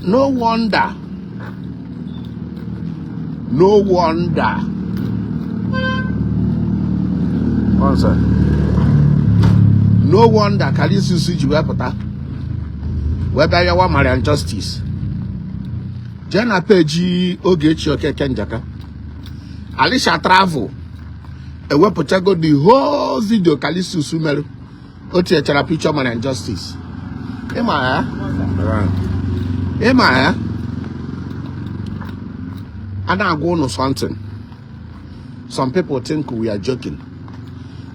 No wonder, no wonder. One sec. No wonder Callistus ji wee pụta wee bịa yawa Mariam Justice. Jee na page Ogechi Okeke Njaka, Alisha Travel ewepụchago the whole video Callistus mere o tinyechara picture Mariam Justice. Ịma ya, ịma ya, a na-agwa unu something, some people think we are joking.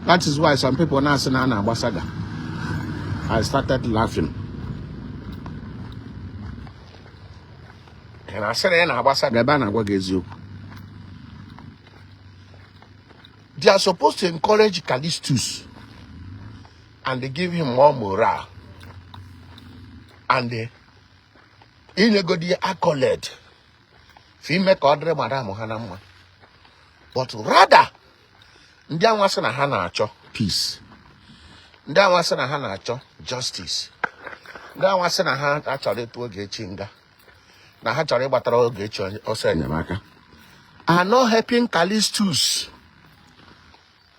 That is why some people na-asị na a na-agba saga. I started laughing. Ị na-asị na ị na-agba saga ebe a na-agwa gị eziokwu. They are supposed to encourage Callistus and they give him more morale and they inyegodi ya accolade for ime ka ọ dịrị madam ha na mma. But rather, ndị anwa sị na ha na-achọ peace, ndị anwa sị na ha na-achọ justice, ndị anwa sị na ha achọrọ ịtụ Ogechi nga, na ha chọrọ ịgbatara Ogechi ọsọ enyemaka, are not helping Callistus.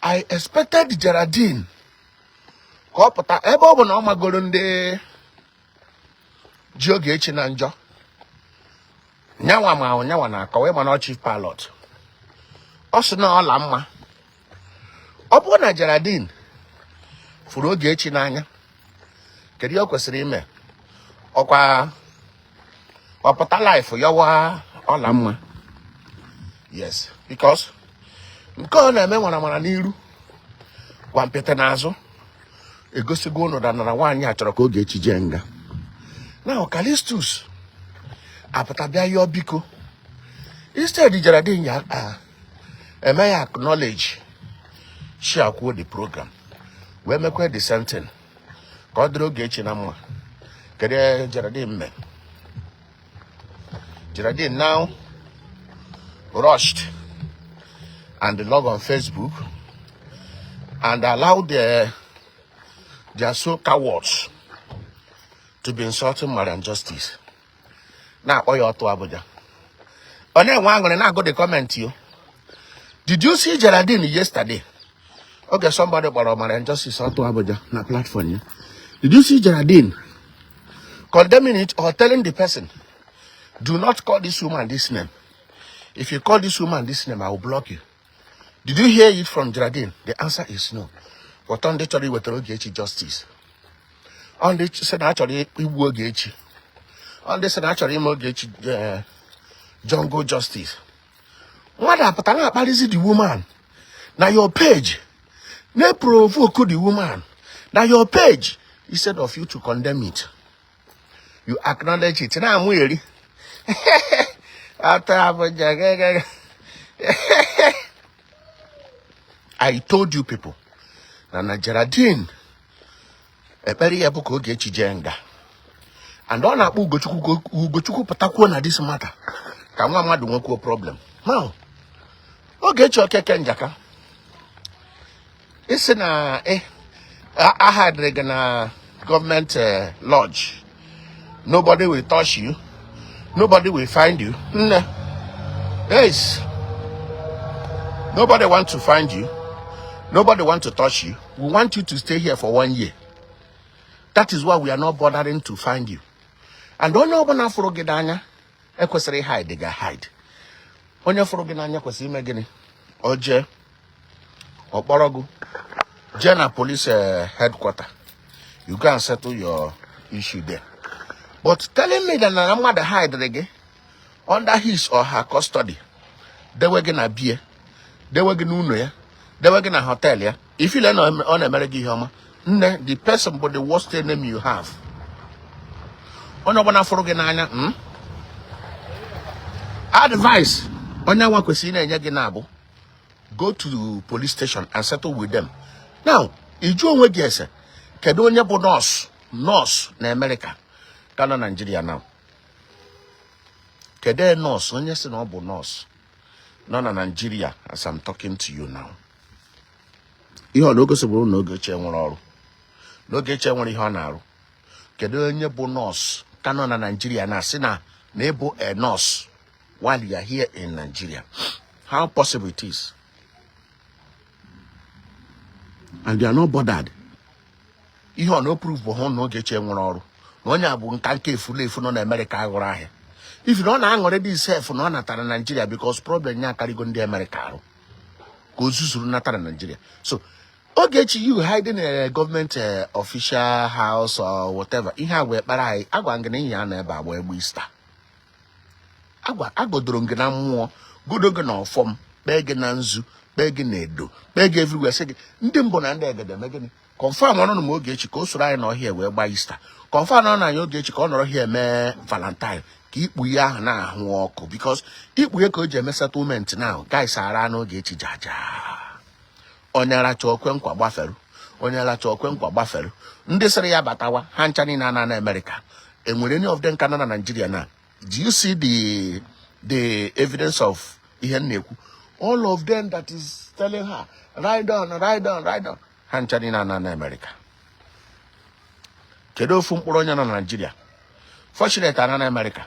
I expected Geraldine ka ọ pụta, ebe ọ bụ na ọ magoro ndị ji Ogechi na njọ nyanwa, ma nyanwa na-akọwa ịma na ọ chief pilot, ọ sị na ọla mma. Ọ bụrụ na Geraldine fụrụ Ogechi n'anya, kedu ihe ọ kwesịrị ime? Ọkwa ọ pụta live yọwa ọla mma? Yes, because nke ọ na-eme nwara mara n'iru gwa mpịtị n'azụ egosigo ụnụ na nwaanyị a chọrọ ka Ogechi jee nga. Now Callistus apụta bịa yọọ biko. Instead Geraldine ya eme ya acknowledge, share kwuo the program, wee mekwa the same thing ka ọ dịrị Ogechi na mma, kedu ihe Geraldine mee? Geraldine now rushed and log on Facebook and allowed their so cowards to be insulting Mariam Justice, na-akpọ ya ọtụ Abuja. Ọ na-enwe aṅụrị na-agụ the comment yo. Did you see Geraldine yesterday? Okay, somebody kpọrọ Mariam Justice ọtụ Abuja na platform ya. Did you see Geraldine condemning it or telling the person, "Do not call this woman this name. If you call this woman this name, I will block you"? Did you hear it from Geraldine? The answer is no. But ndị chọrọ iwetara Ogechi justice, ọ ndị sị na achọrọ igbu Ogechi, ọ ndị sị na achọrọ ime Ogechi jungle justice, mmadụ apụta na-akparịzi the woman na your page, na-provoke the woman na your page. Instead of you to condemn it, you acknowledge it, na-amụ eri ata Abuja gege. I told you people na Geraldine ekpere ya bụ ka Ogechi jee nga, and ọ na-akpọ Ugochukwu ka Ugochukwu pụtakwuo na this matter ka nwa mmadụ nwekwuo problem. Now, Ogechi Okeke Njaka, isi na aha dịrị gị na gọọmenti lodge, nobody will touch you, nobody will find you. Nne, yes, nobody want to find you, nobody want to touch you. We want you to stay here for one year. That is why we are not bothering to find you. And onye ọbụla fụrụ gị n'anya ekwesịrị hide ga hide. Onye fụrụ gị n'anya kwesịrị ime gịnị? O jee, ọ kpọrọ gị jee na police headquarter. You go and settle your issue there. But telling me that na mmadụ hide gị under his or her custody, dewe gị na bie, dewe gị n'ụlọ ya, dewe gị na hotel ya, ifile na ọ na-emere gị ihe ọma, nne, the person bụ the worst enemy you have. Onye ọbụla fụrụ gị n'anya, Advice onye nwa kwesịrị na-enye gị na-abụ, go to police station and settle with them. Now, ịjụ onwe gị ese, kedu onye bụ nọọsụ na Amerịka ka nọ Nigeria now? Kedu nọọsụ, onye sị na ọ bụ nọọsụ nọ na Nigeria as I'm talking to you now? Ihe ọ na o gosibụrụ na Ogechi nwere ọrụ, na Ogechi nwere ihe ọ na-arụ. Kedu onye bụ nọọsụ ka nọ na Nigeria na-asị na ịbụ a nurse while you are here in Nigeria? How possible it is? And they are not bothered. Ihe ọ na prove bụ hụ na Ogechi nwere ọrụ, na onye a bụ nka nke efulefu nọ na Amerịka aghụrụ ahịa. If na ọ na-aṅụrị dị sef na ọ natara Nigeria, because problem ya akarịgo ndị Amerịka arụ ka o zuzuru natara Nigeria. So Ogechi, you hiding a government official house or whatever, ihe a wee kpara anyị. Agwa gị na ihe a na ebe agba egbe Easter, agwa agodoro m gị na mmụọ, godo gị na ọfọm, kpee gị na nzu, kpee gị na edo, kpee gị everywhere, sị gị ndị mbụ na ndị egede eme gịnị? Confirm ọnụ m Ogechi ka o soro anyị n'ọhịa wee gbaa Easter. Confirm ọnụ anyị Ogechi ka ọ nọrọ hịa mee Valentine, ka ikpughe ahụ na-ahụ ọkụ, because ikpughe ka o ji eme settlement now. Guys, ara n'Ogechi jaja. Onye racha okwe nkwa gbaferu, onye racha okwe nkwa gbaferu. Ndị sịrị ya batawa, ha ncha niile ana na Amerịka. Enwere any of them ka nọ na Nigeria na? Do you see the evidence of ihe m na-ekwu? All of them that is telling her, "Ride on, ride on, ride on," ha ncha niile ana na Amerịka. Kedu ofu mkpụrụ onye nọ na Nigeria? Fortunate ana na Amerịka,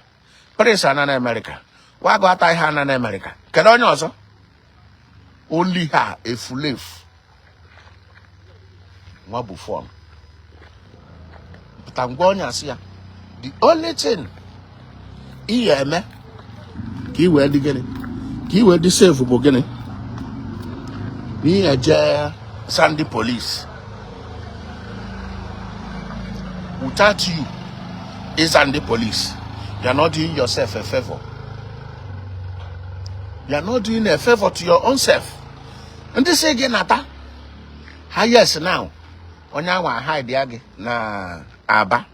Prince ana na Amerịka, Wago ata ihe ana na Amerịka. Kedu onye ọzọ? Only ha efulefu nwa Buffon pụta ngwa onye asị ya, the only thing ị ga-eme ka ị wee dị gịnị, ka ị wee dị safe, bụ gịnị? Na ị ga-eje sandi police. Without you ịza ndị police, you are not doing yourself a favor. You are not doing a favor to your own self. Ndị sị gị nata ha, yes, now onye anwa hide ya gị na Aba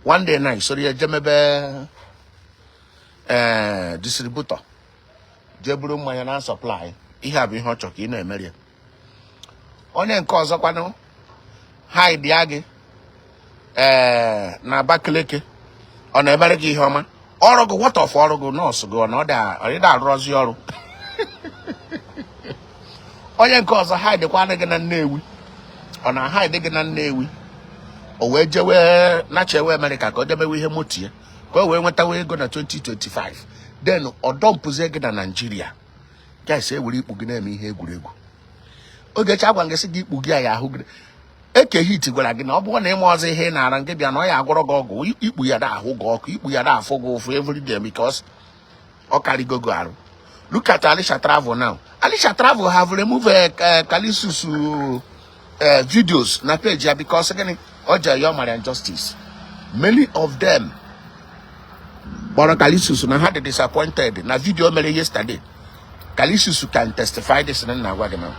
one day night, soro ya jemebe distributor, jee buru mmanya na supply. Ihe a bụ ihe ọ chọrọ ka ị na-emeri ya. Onye nke ọzọ kwanụ hide ya gị na Abakaliki, ọ na-emere gị ihe ọma. Ọrụ gị, what of ọrụ gị? Nọọsụ gị, ọ na ọ dị ọ arụrọzi ọrụ. Onye nke ọzọ hidekwana gị na Nnewi, ọ na hide gị na Nnewi, o wee jewe nachewe Amerịka ka ọ jemewe ihe moto ya, ka o wee nwetawa ego na 2025. Then ọ dumpụzie gị na Naijiria. Guys, ewere ikpu gị na-eme ihe egwuregwu. Ogechi, agwa gị sị gị ikpu gị a ya ahụ gị. Eke Hit gwara gị na ọ bụrụ na ịma ọzọ ihe ị na-ara gị bịa na ọ ya agwọrọ gị ọgwụ ikpu ya na-ahụ gị ọkụ, ikpu ya na-afụ gị ụfụ everyday, because ọ karịgo gị arụ. Look at Alisha Travel now. Alisha Travel have removed Kalisus videos na page ya, because gịnị? Ọ ji yọọ Mariam Justice. Many of them kpọrọ Kalisus na ha dị disappointed na video mere yesterday. Kalisus can testify this na agwa gị now.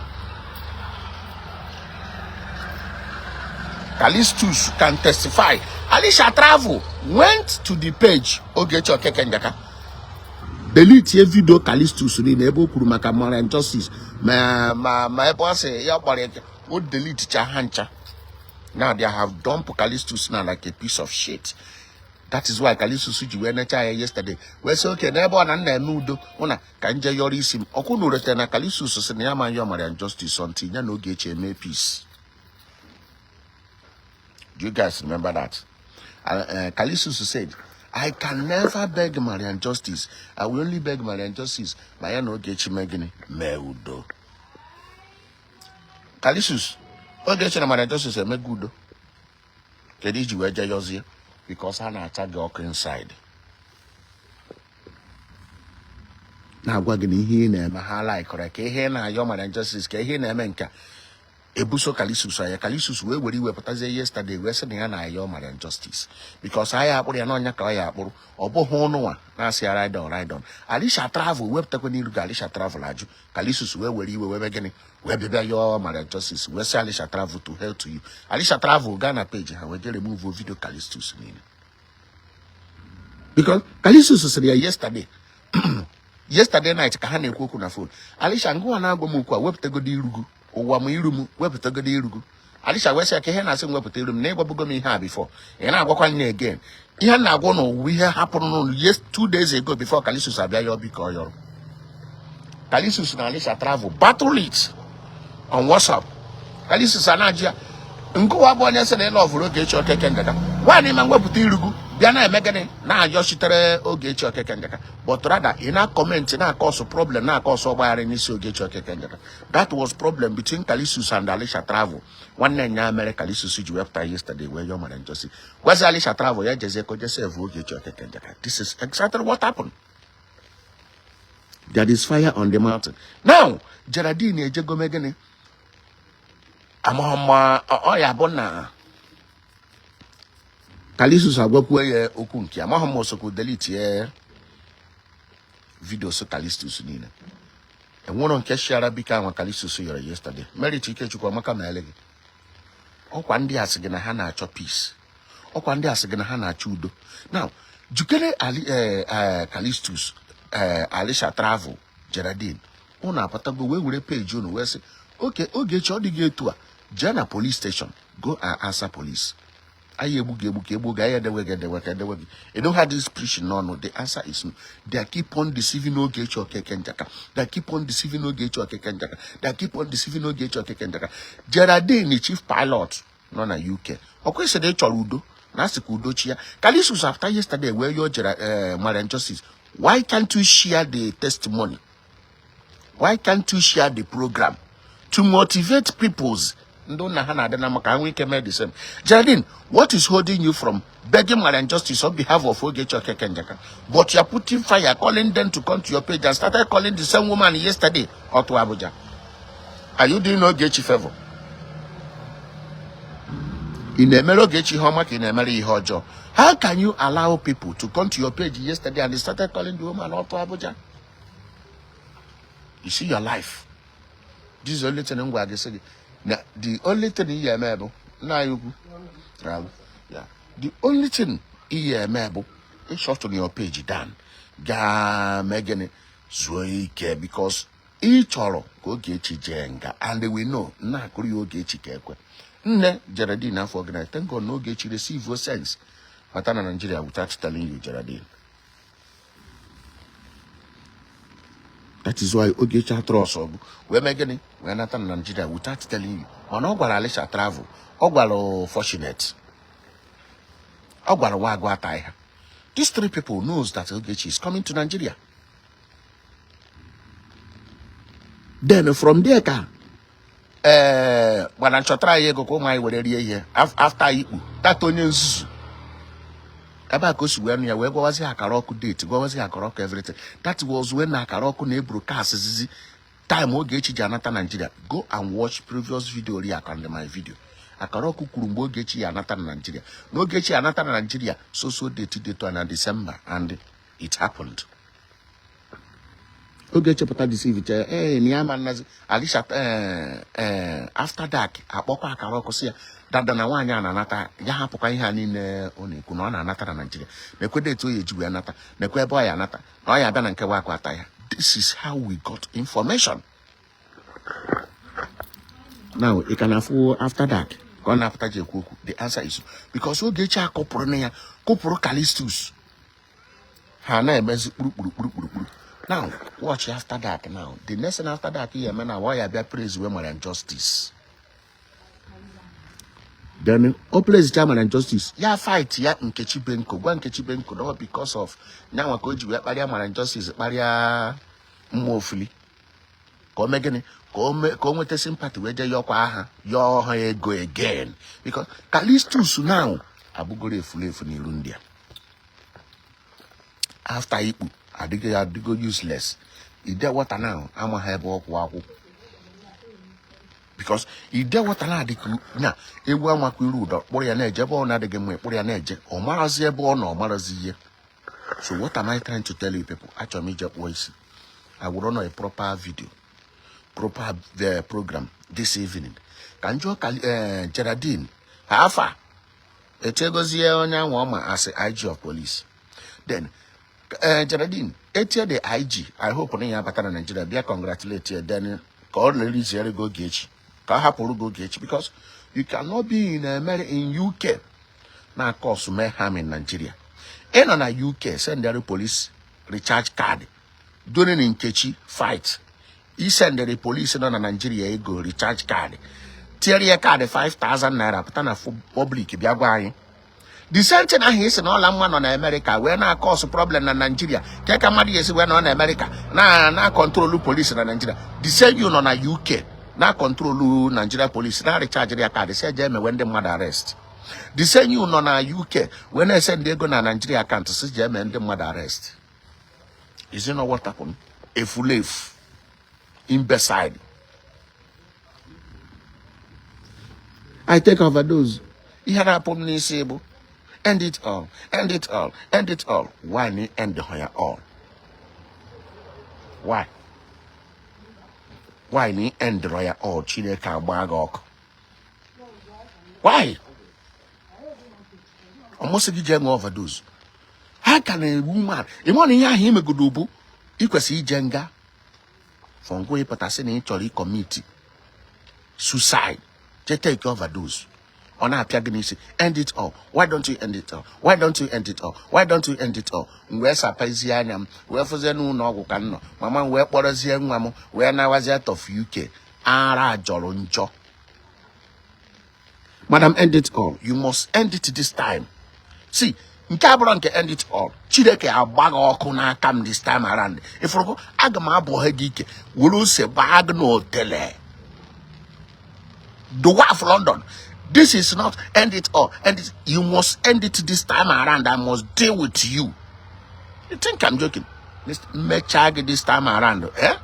Kalistus can testify. Alisha Travel went to the page Ogechi Okeke Njaka, delete video Kalistus niile ebe o kwuru maka Mariam Justice, ma ebe ọ sị ya kpọrọ eke, o delete cha ha ncha. Now they have dumped Kalistus now like a piece of shit. That is why Kalistus ji wee necha ya yesterday, wee sị oke n'ebe ọ na nna eme udo hụ na ka nje yọrọ isi m ọkwụ na uretere na Kalistus sị na ya ma yọọ Mariam Justice until ya na Ogechi eme peace. Do you guys remember that? Kalistus said, "I can never beg Mariam Justice. I will only beg Mariam Justice ma ya na Ogechi mee gịnị? Mee udo." Kalistus, Ogechi na Mariam Justice emego udo. Kedu iji wee jee yọzie? Because ha na-acha gị ọkụ inside. Na-agwa gị na ihe ị na-eme ha laikọrọ, ka ihe ị na-ayọ Mariam Justice, ka ihe ị na-eme nke a ebuso Kalisus anya. Kalisus wee were iwe pụtazie yesterday, wee sị na ya na-ayọ Mariam Justice because anyị akpụrụ ya n'ọnya ka ọ ya akpụrụ. Ọ bụghị ụnụnwa na-asị ya ride on, ride on. Alisha Travel wepụtakwa n'iru ga Alisha Travel ajụ. Kalisus wee were iwe wee mee gịnị? Wee bịa yọọ Mariam Justice, wee sị Alisha Travel, "To hell to you." Alisha Travel gaa na page ha wee jee remove video Kalistus niile, because Kalistus sịrị ya yesterday night ka ha na-ekwu okwu na phone, "Alisha, ngụwa na-agwa m okwu a, wepụtagodo irugu ụwa m, iru m, wepụtagodo irugu." Alisha wee sị ya, ka ihe na-asị m wepụta iru m, na ịgwabugo m ihe a before, ị na-agwakwa m again. Ihe m na-agwa n'ụwa, ihe hapụrụ n'ụlọ yes 2 days ago before Kalisus abịa ya ọbịa ka ọ yọrọ. Kalisus na Alisha Travel battle it on WhatsApp. Kalisus a na-ajụ ya Nkụwa bụ onye sị na ịlọ ọvụrụ Ogechi Okeke Njaka nwaanyị ma mwepụta irugu bịa na-eme gịnị na-ayọchitere Ogechi Okeke Njaka, but rather ị na-comment, na-acause problem, na-acause ọgbaghara n'isi Ogechi Okeke Njaka. That was problem between Kalisus and Alisha Travel. Nwanne nya mere Kalisus ji wepụta yesterday wee yọọ mara njosi gwazi Alisha Travel ya jezie ka o jee save Ogechi Okeke Njaka. This is exactly what happened. There is fire on the mountain now. Geraldine ejego mee gịnị amama ọ ya bụ na Kalisus agwakwuo ya okwu nke amaghị m osokwu delete ya videos Kalistus niile enwero nke shiara biko ahụ Kalistus yọrọ yesterday. Merit Ikechukwu amaka ma ele gị ọkwa ndị a sị gị na ha na-achọ peace, ọkwa ndị a sị gị na ha na-achọ udo. Now jukere Ali Kalistus, Alisha Travel, Geraldine, unu apụtago wee were peji unu wee sị oke Ogechi ọ dịghị etu a jee na police station, go and answer police. Anyị egbu gị egbu ka egbu gị, anyị edewe gị edewe ka edewe gị. You don't have this preaching n'ọnụ. The answer is no. They keep on deceiving Ogechi Okeke Njaka. They keep on deceiving Ogechi Okeke Njaka. They keep on deceiving Ogechi Okeke Njaka. Geraldine, chief pilot nọ na UK, ọ kwesịrị ịchọrọ udo na asị ka udo chi ya. Kalisus after yesterday wee yọọ Jera Mariam Justice, why can't you share the testimony? Why can't you share the program to motivate peoples ndị nna ha na-adị na maka ha nwee ike mee the same? Geraldine, what is holding you from begging Mariam Justice on behalf of Ogechi Okeke Njaka? But you are putting fire, calling them to come to your page and started calling the same woman yesterday or to Abuja. Are you doing Ogechi favor? Ị na-emere Ogechi ihe ọma ka ị na-emere ihe ọjọọ? How can you allow people to come to your page yesterday and they started calling the woman to Abuja? You see your life. This is the only thing m gwara gị, sị gị na the only thing ị ga-eme bụ nna anyị ukwu. Daalụ. Yeah. The only thing ị ga-eme bụ ịshutụrụ your page down, gaa mee gịnị, zuo ike, because ị chọrọ ka Ogechi jee nga, and we know nna akụrụ ya Ogechi ka ekwe nne Geraldine afọ gị na thank God na Ogechi receive sense bata na Nigeria without telling you, Geraldine. That is why Ogechi atụrụ ọsọ bụ wee mee gịnị wee nata na Nigeria without telling you. Mana ọ gwara Alisha Travel, ọ gwara Fortunate, ọ gwara Wagu ata ha. These three people knows that Ogechi is coming to Nigeria. Then from there ka ee gbara nchọtara ya ego ka ụmụ anyị were rie ihe after ikpu tata onye nzuzu ebe a ka o si wee nụ ya wee gwawazi akara ọkụ date, gwawazi akara ọkụ everything. That was when akara ọkụ na-eburu kas zizi time Ogechi ji anata Nigeria. Go and watch previous video ri and my video. Akara ọkụ kwuru mgbe Ogechi ya anata na Nigeria, na Ogechi ya anata na Nigeria so so date date na December, and it happened. Ogechi pụta deceive che ee na ya ma nnazi Alisha ee after dark akpọkwa akara ọkụ sị ya dada na nwaanyị a na-anata ya hapụkwa ihe a niile ọ na-ekwu na ọ na-anata na Nigeria, na-ekwe date o ya eji wee nata, na-ekwe ebe ọ ya anata, na ọ ya abịa na nke wakwa ata ya. This is how we got information. Now ị ka na-afụ after dark ka ọ na-apụta ji ekwu okwu. The answer is because Ogechi akụpụrụ na ya kụpụrụ Kalistus ha na-emezi kpurukpuru kpurukpuru kpuru. Now watch after dark. Now the next thing after dark ya eme na ọ ya bịa praise wee Mariam Justice. Then o praise cha Mariam Justice ya fight ya Nkechi Benko, gwa Nkechi Benko na because of nyanwa ka o ji wee kparịa Mariam Justice, kparịa mmụọ ofili ka o mee gịnị, ka o nweta sympathy wee jee yọkwa aha yọọ ha ego again, because Kalistus now abụgoro efulefu n'iru ndị a. After ikpu adịghị adịgo useless ide water now amaghị ebe ọkwụ akwụ, because ide water na adịka na ewu amakwa iru ụdọ kpụrụ ya na-eje ebe ọ na-adịghị mma, kpụrụ ya na-eje, ọ marazi ebe ọ nọ, ọ marazi ihe. So what am I trying to tell you people? Achọrọ m ije kpụọ isi. I will run a proper video, proper program this evening ka m jụọ ka Geraldine ha afa echegozie onye anwa ọma as IG of police. Then Geraldine etie the IG, I hope na ya abata na Nigeria bịa congratulate ya, then ka ọ release gị Ogechi, ka ọ hapụrụ gị Ogechi, because you cannot be in America, in UK, na cause mayhem in Nigeria. Ị nọ na UK sendere police recharge card during Nkechi fight, isendere police nọ na Nigeria ego recharge card. Tinyere ya kaadị 5000 naira pụta na public bịa gwa anyị the same thing ahụ. Isi na ọla mma nọ na Amerịka wee na-acause problem na Naijiria ke ka mmadụ ga-esi wee nọ na Amerịka na control police na Naijiria. The same you nọ na UK na control Nigeria police, na recharge ya kaadị si eje emewe ndị mmadụ arrest. The same you nọ na UK wee na-ese ndị ego na Nigeria account si ji eme ndị mmadụ arrest. Is it not what happened? Efulefu, imbecile. I take overdose. Ihe na-apụ m n'isi bụ end it all, end it all, end it all. Why na end ya all? Why? Why na end ya all? Chineke agba gị ọkụ. Why? Ọmụsị gị jee ṅụọ overdose. Ha ka na-egbu mmadụ. Ị ma na ihe ahụ imegodo bụ ị kwesịrị ije nga for ngwa ịpụtasị na ị chọrọ ịcommit suicide, jee take overdose. Ọ na-apịa gị n'isi, end it all. Why don't you end it all? Why don't you end it all? Why don't you end it all? M wee sapazie anya m wee fụzie n'ụlọ ọgwụ ka m nọ. Mama m wee kpọrọzie nwa m wee nawazie out of UK. Ara jọrọ njọ. Madam, end it all. You must end it this time. See, nke a bụrụ nke end it all. Chineke agba gị ọkụ n'aka m this time around. Ịfụrụkụ, aga m abụ gị ike were ose gbaa gị n'otele. The wife London. This is not end it all. End it. You must end it this time around. I must deal with you. You think I'm joking? This mechaa gị this time around, eh?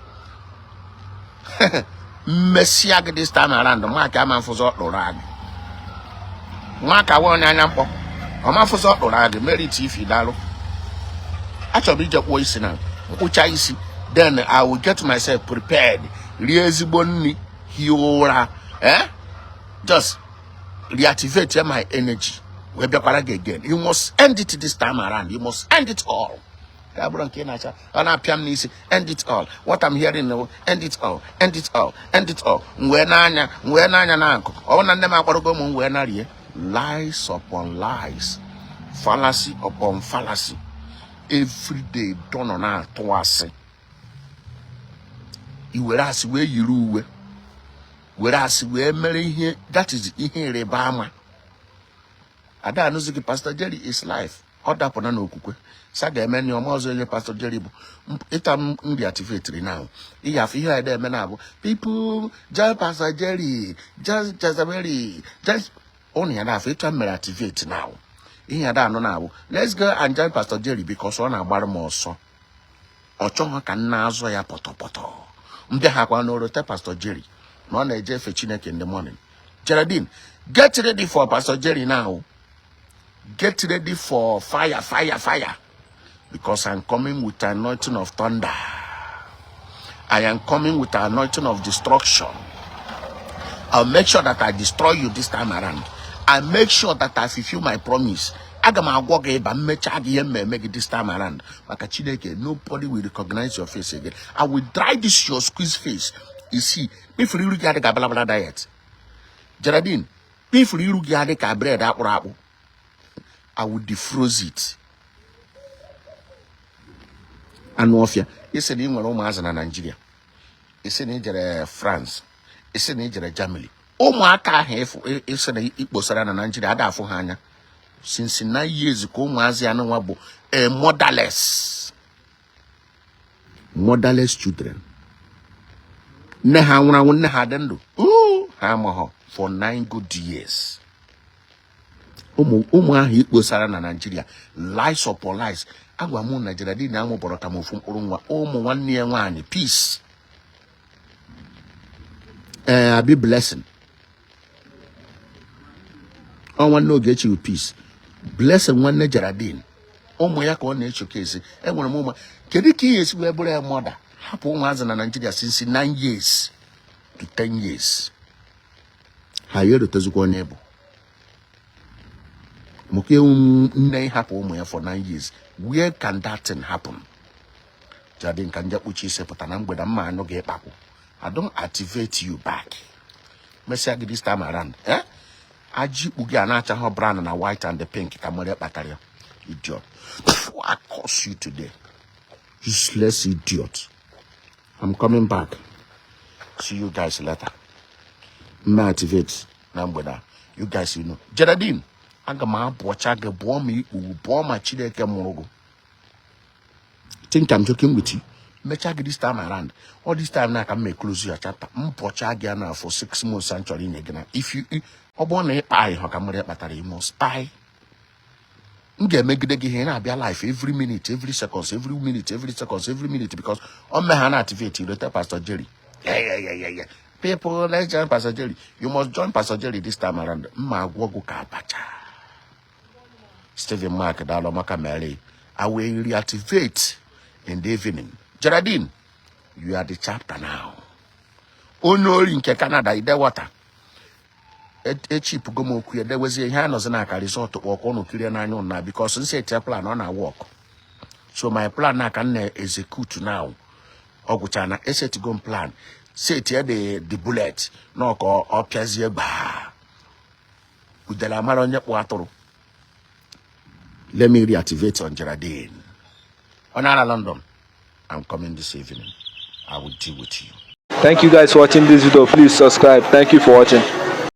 Mmesịa gị this time around, maka ama mfụzọ ọkpụrụ agị. Nwaka nwa onye anya mkpọ. Ọma mfụzọ ọkpụrụ agị. Merit ifi daalụ. Achọrọ m ije kpụọ isi na mkpụcha isi. Then I will get myself prepared. Rie ezigbo nri, hie ụra. Eh? Just reactivate my energy. Wee bịakwara gị again. You must end it this time around. You must end it all. Ka bụrụ nke ị na-acha ọ na-apịa m n'isi, end it all. What I'm hearing now, end it all, end it all, end it all. M wee n'anya, m wee n'anya na akụ ọ bụ na nne m akpọrọgo m, m wee narie. Lies upon lies, fallacy upon fallacy, every day dọnọ na-atụ asị. I were asị wee yiri uwe, were asị wee mere ihe. That is ihe ịrịba ama. Ada anụzi gị. Pastor Jerry is life. Ọ dapụna n'okwukwe sa ga-eme na ọma ọzọ. Onye Pastor Jerry bụ ịta m nri activate now. Ịyafe ihe a eme na-abụ people join Pastor Jerry, just Jezebel, just ụnụ ya na-afụ ịta m mere activate now. Ihe ya da anụ na-abụ let's go and join Pastor Jerry, because ọ na-agbara m ọsọ. Ọ chọghị ka m na-azọ ya pọtọpọtọ. Mbịa ha kwa n'orote Pastor Jerry na ọ na-eje efe Chineke in the morning. Geraldine, get ready for Pastor Jerry now. Get ready for fire, fire, fire, because I'm coming with anointing of thunder. I am coming with anointing of destruction. I'll make sure that I destroy you this time around. I make sure that I fulfill my promise. Aga m agwọ gị ịba, mmechaa gị ihe mmemme gị this time around. Maka Chineke, nobody will recognize your face again. I will dry this your squeeze face. You see, kpefuru iru gị adị ka balabala diet. Geraldine, kpefuru iru gị adị ka bread akpụrụ akpụ. I will defroze it. Anụ ọfịa, isi na ị nwere ụmụazị na Nigeria, isi na ị jere France, isi na ị jere Germany. Ụmụaka ahụ isi na ikposara na Nigeria ada afụ ha anya since 9 years ka ụmụazị ya nwa bụ a motherless children. Nne ha nwụrụ anwụ, nne ha dị ndụ. Ooh, ha amaghọ for 9 good years. Ụmụ ụmụ ahụ ikposara na Nigeria, lies upon lies. Agwa m Nigeria dị na amụbọrọ ka m ofu mkpụrụ nwa ụmụ nwanne ya nwaanyị. Peace, ee, abi Blessing ọ nwanne Ogechi bụ Peace Blessing, nwanne Geraldine. Ụmụ ya ka ọ na-echo kesi. Enwere m ụmụ. Kedu ka ị ga-esi wee bụrụ ya mother, hapụ ụmụazị na Nigeria since 9 years to 10 years? Ha ya erutezikwa onye bụ maka ewu nne ịhapụ ụmụ ya for 9 years. Where can that thing happen? Geraldine, ka nje kpuchi isi pụta na mgbede mma anụ gị ịkpakwu. I don't activate you back. Mesịa gị this time around, eh? Aji ikpu gị a na-achaghị brown na white and the pink ka nwere kpatara ya. Idiot. I curse you today. Useless idiot. I'm coming back. See you guys later. Mme activate na mgbede a. You guys, you know. Geraldine, aga m abụọcha gị, bụọ ma ikpu, bụọ ma Chineke mụrụ gị. Think I'm joking with you? Mechaa gị this time around, all this time na ka m may close your chapter. M bọcha gị na for 6 months m chọrọ inye gị na if you, ọ bụrụ na ịkpa ahụ ka mmiri kpatara, you must kpai. M ga-emegide gị ihe na-abịa life every minute, every seconds, every minute, every seconds, every minute, because ọ mme ha na-activate irete Pastor Jerry. Yeah. People, let's join Pastor Jerry. You must join Pastor Jerry this time around. Mma agwọ gị ka abacha. Stephen Mark, daalụ maka Mary. I will reactivate in the evening. Geraldine, you are the chapter now. Onye ori nke Canada, Idewata. Echipụgo m okwu ya, dewezie ihe a nọzi na aka result kpọkọ ụnụ kirie n'anya ụnụ na because nsi etie plan, ọ na work. So my plan na ka m na-execute now. Ọ gwụcha na esetigo m plan, setie the bullet na ọka ọ pịazie gbaa udele amara onye kpụ atụrụ. Let me reactivate on Geraldine. On Ara London, I'm coming this evening. I will deal with you. Thank you guys for watching this video. Please subscribe. Thank you for watching.